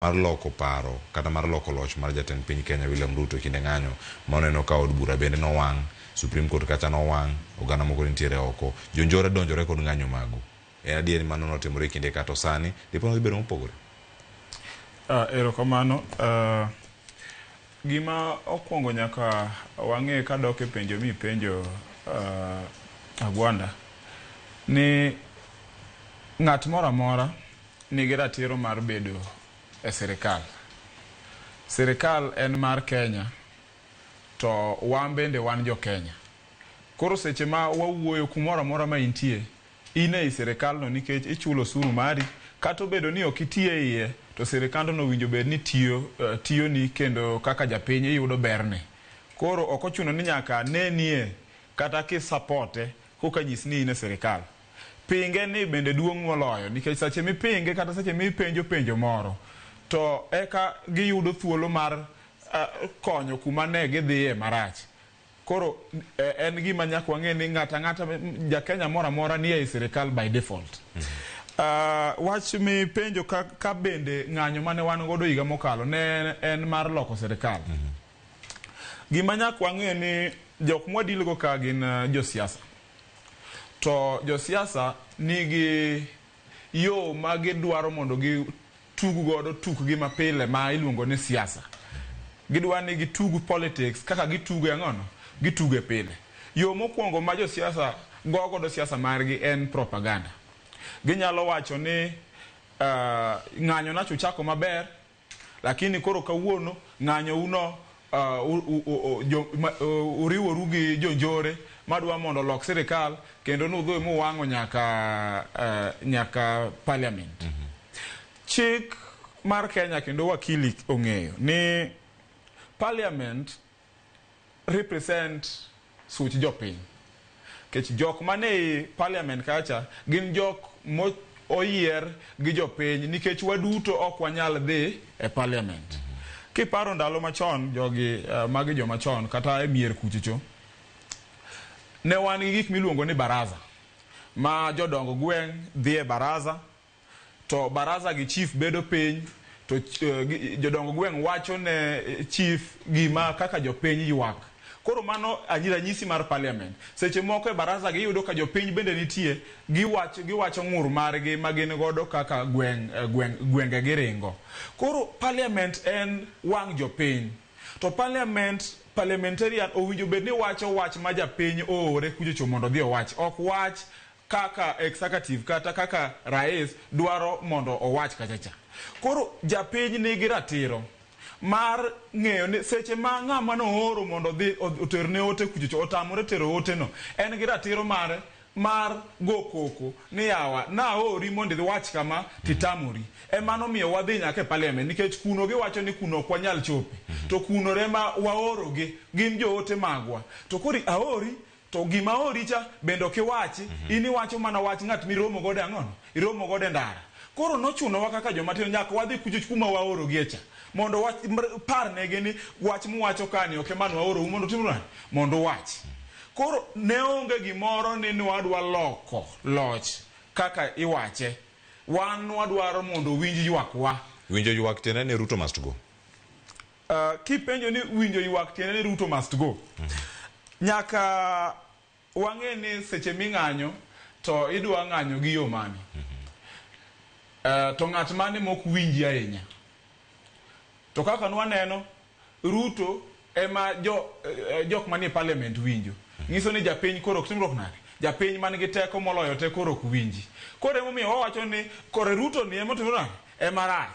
Mar loko paro kata mar loko loch mar jatend piny Kenya William Ruto e kinde ng'anyo ma oneno ka od bura bende nowang', Supreme Court kacha nowang', oganda moko nitiere oko. Jonjore donjore kod ng'anyo magu. En adier ni mano notimore e kinde ka to sani dipo ni odhi bedo mopogore? Erokamano. Gima okwongo nyaka wang'e kadok e penjo mipenjo Agwanda ni ng'at moro amora nigi ratiro mar bedo e sirikal. Sirikal en mar Kenya to wan bende wan jo Kenya. Koro seche ma wawuoyo kumoro amora ma intie, in ei sirikal no nikech ichulo osuru mari, kata obedo ni ok iti e iye, to sirikandno owinjo bed ni tiyo tiyoni kendo kaka japiny iyudo berne. Koro ok ochuno ni nyaka nenie kata kisapote koka nyis ni in e sirikal. Pinge ni bende duong' moloyo nikech seche mipinge kata seche mipenjo penjo moro to eka giyudo thuolo mar konyo kuma ne gidhiye marach. Koro en gima nyaka wang'e ni ng'ato ang'ata, ja Kenya moro amora nie ei sirikal by default. Wach mipenjo ka bende ng'anyo mane wan godo higa mokalo ne en mar loko sirikal. Gima nyaka wang'e ni jok mwadil go ka gin josiasa. To josiasa nigi yo ma gidwaro mondo gitug godo tukgi mapile ma iluongo ni siasa. Gidwa ni gitug politics kaka gituge ang'ono? Gituge pile. Yo mokwongo ma josiasa go godo siasa margi en propaganda. Ginyalo wacho ni ng'anyo nacho uchako maber, lakini koro kawuono ng'anyo uno uriworu gi jonjore madwa mondo olok sirikal kendo nudhi muwang'o nyaka parliament. Chik mar Kenya kendo wakili ong'eyo ni parliament represent such jopiny. Nikech jok mane ei parliament kacha gin jok mo oyier gi jopiny nikech waduto ok wanyal dhi e parliament. Kiparo ndalo machon jogi magi joma chon kata e mier kuchocho ne wan gi gik miluongo ni baraza ma jodong gweng' dhi e baraza to baraza gi chief bedo piny to jodong gweng' wacho ne chief gima kaka jopiny ywak. Koro mano ranyisi mar parliament. Seche moko e baraza gi iyudo ka jopiny bende nitie giwacho ng'ur margi ma gin godo kaka gweng' gweng' gwenge giringo. Koro parliament en wang' jopiny. To parliament parliamentarian owinjo bed ni wacho wach ma japiny oore kuchocho mondo odhi owach. Ok wach kaka executive kata kaka rais dwaro mondo owach kacha cha. Koro japiny nigi ratiro mar ng'eyo ni seche ma ng'ama nooro mondo odhi oterne ote kuchocho otamore tero ote no, en gi ratiro mare mar go koko ni yawa naori mondo iwach kama titamori. Ema nomiyo wadhi nyaka e parliament nikech kuno giwacho ni kuno ok wanyal chope. To kuno ema waorogi, gin joote magwa. To koro aori to gima aori cha bende ok iwachi, in iwacho mana wach ng'at miromo godo ang'ono? Iromo godo e ndara. Koro nochunowa kaka joma tindo nyaka wadhi kucho kuma waorogie cha. Mondo wach parnegi ni wach muwacho kani ok ema nwaorou mondo utim nade? Mondo uwach. Koro ne onge gimoro ni nwadwa loko loch kaka iwache. Wan nwadwaro mondo owinj ywakwa. Winjo ywak tiende ni Ruto must go. Kipenjo ni winjo ywak tiende ni Ruto must go. Nyaka wang'e ni seche ming'anyo to idwa ng'anyo gi yo mane. To ng'at mane mok winji ahinya. To kaka nwaneno, Ruto ema jo, jok manie parliament winjo. Nyiso ni japiny koro ok timruok nade? Japiny man gi teko moloyo te koro ok winji. Koro emomiyo wawacho ni kore Ruto ni ema otimore nade? Ema rach.